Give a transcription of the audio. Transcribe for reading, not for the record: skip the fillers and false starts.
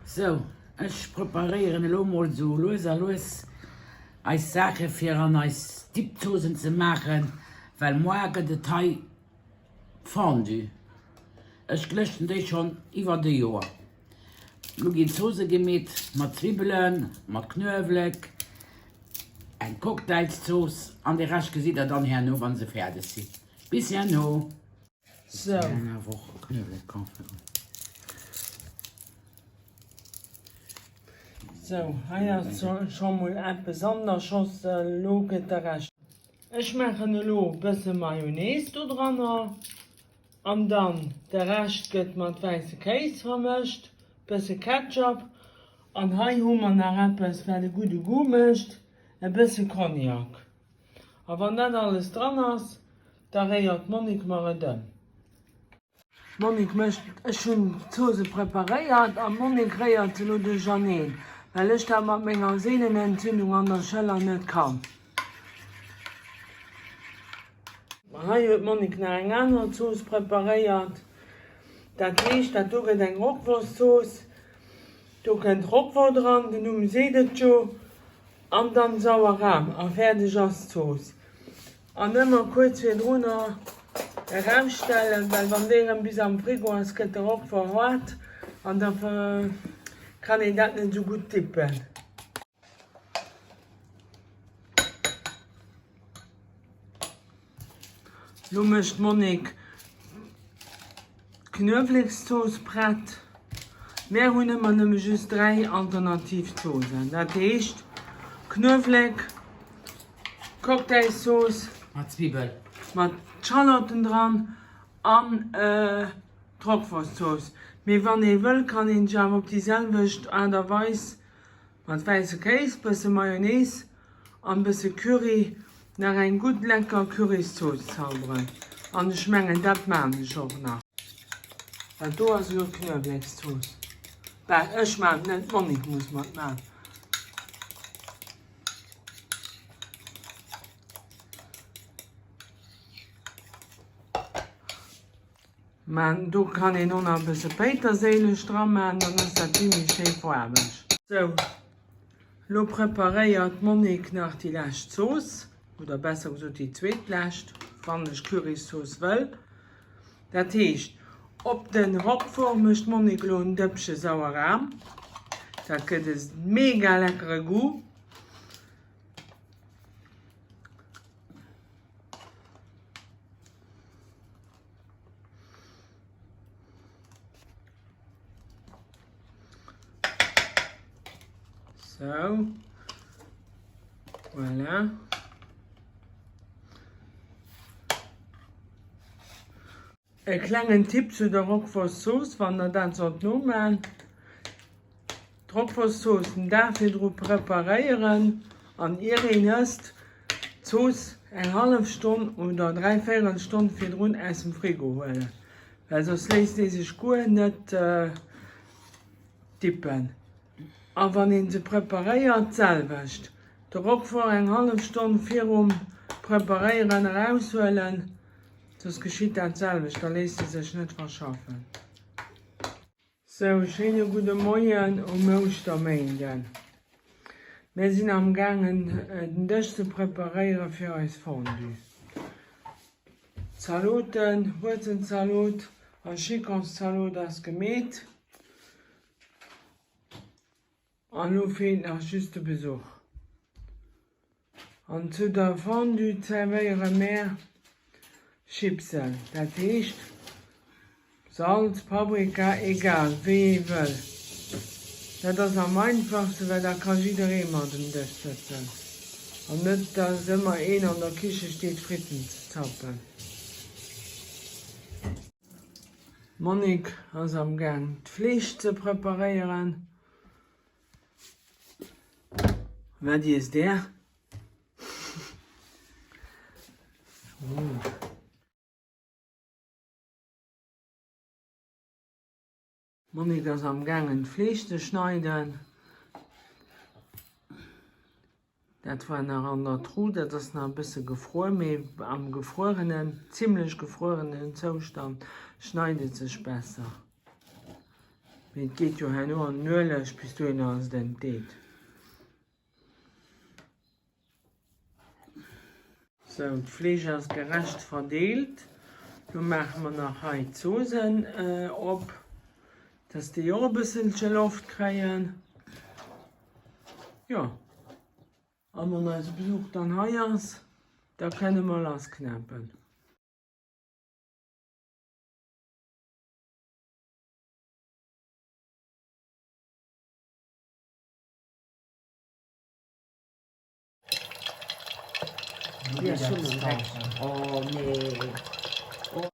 Sou, ech preparéieren elo mol sou lues a lues eis Saache fir an eis Dipzoosen ze maachen, well moar gëtt et hei Fondue. Ech glëschten déi schonn iwwert e Joer. Lo ginn d'Zose gemeet mat Zwibbelen, mat Knuewelek, eng Cocktailszooss an de Rescht gesitt der dann herno wann se fäerdeg sinn. Bis herno! Sou. Sou, hei ass scho mol eppes an der Schossel. Elo gëtt de Rescht. Ech maachen elo e bësse Mayonnaise dodranner an dann de Rescht gëtt mat wäisse Kéis vermëscht, bësse Ketchup an hei hu mer nach eppes wat e gudde Goût mécht, e bësse Cognac. A wann dat alles dran ass, da réiert d'Monique mer et ëm. D'Monique mécht, ech hunn d'Zose preparéiert an d'Monique réiert se elo duercherneen, well ech dat mat menger Sehnenentzündung an der Schëller net kann. Hei huet d'Monique nach eng aner Zooss preparéiert. Dat heescht, dat do gëtt eng Roquefortzooss. Do kënnt Roquefort dran, den Numm seet et jo. An dann sauer Ram a fäerdeg ass d'Zooss. An ëmmer kuerz virdrunner erausstellen, well wann déi erëm bis am Frigo ass gëtt de Roquefort haart an da kann een dat net esou gutt dippen. Lo mécht d'Monique d'Knuewlekszooss prett. Mär hunn ëmmer nëmme just 3 alternativ Zoosen, dat heescht Knuewlek, Cocktailzooss mat Zwibbel, mat Schalotten dran an d'Roquefortzooss. Mee wann ee wëll kann een sech awer op déi selwecht Aart a Weis Mat wäisse Kéis, bësse Mayonnaise an bësse Curry nach eng gutt lecker Curryszooss zauberen. An ech mengen dat maan ech och nach. Dat do ass elo Knuewlekszooss. Bah ech maan et net, d'Monique muss mat maan. Mä do kann een och nach e bësse Péiterséileg dra maachen, dann ass dat vill méi schéi faarweg. Sou, lo preparéiert d'Monique nach déi lescht Zooss, oder besser gesot déi zweetlescht, wann ech Curryszooss wëll. Dat heescht, op den Roquefort mécht d'Monique lo en Dëppche sauer Ram. Dat gëtt e mega leckere Goût. Sou. Voilà. E klengen Tipp zu der Roquefort Zooss, wann der dat sollt nomaan. D'Roquefortzooss den Dag virdru preparéieren an ier een ësst, d'Zooss eng hallef Stonn oder dräivéierel Stonn virdrun aus dem Frigo huelen, well soss léisst ee sech guer net dippen. A wann een se preparéiert d'selwecht, de Roquefort eng hallef Stonn virum Preparéieren eraushuelen, soss geschitt dat selwecht, da léisst se sech net verschaffen. Sou, schéine gudde Moien um Ouschterméinden. Mir sinn am gaangen den Dësch ze preparéiere fir eis Fondue. Zaloten, Wuerzenzalot a Chicons-Zalot ass gemeet. An lo feelt nach just de Besuch. An zu der Fondue zerwéiere mär Chipsen, dat heescht Salz, Paprika, egal wéi ee wëll. Dat ass am einfachsten, well da ka jidderee mat um Dësch sëtzen an net dass ëmmer een an der Kiche steet Fritten ze zappen. D'Monique ass am gaang d'Fleesch ze preparéieren. Wat iesst där? D'Monique ass am gaangen d'Fleesch ze schneiden. Dat war nach an der Truh, dat ass nach e bësse gefruer, mee am gefruerenen, zimlech gefruerenen Zoustand schneit et sech besser. Mee et geet jo herno an den Ueleg, bis dohinner ass et entdeet. Sou, d'Fleesch ass gerecht verdeelt. Lo maache mer nach hei d'Zoosen op, dass déi och e bësselche Loft kréien. Jo, a wann eise Besuch dann hei ass, da kënne mer lassknäppen. Oh nee.